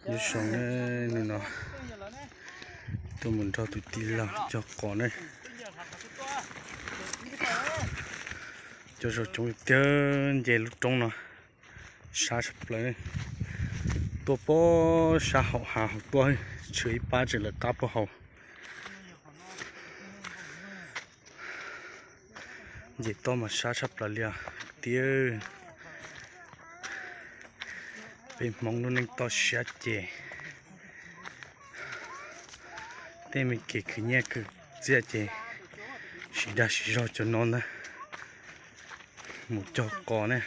Nyob zoo ne, hnub no tuaj mus nrog tus tij laug cog qos ne. Cov zaum coob tiag, nce lub roob no sab tshaj plaws ne. Tuaj puag sab hauv hav hauv tuaj, tshwm ib pab tseem lawv qab puag hauv. Nce toj mas sab tshaj plaws li os tiag. Peb Hmoob lub neej toj siab ces tej me kev khwv nyiaj khwv txiaj ces siv dag siv zog cov no ntag. Mus cog qos ne.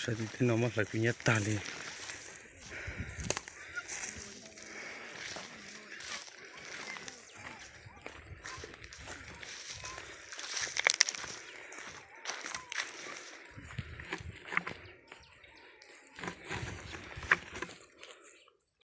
Sab tim tej no muab hlawv khwv nyiaj tag li.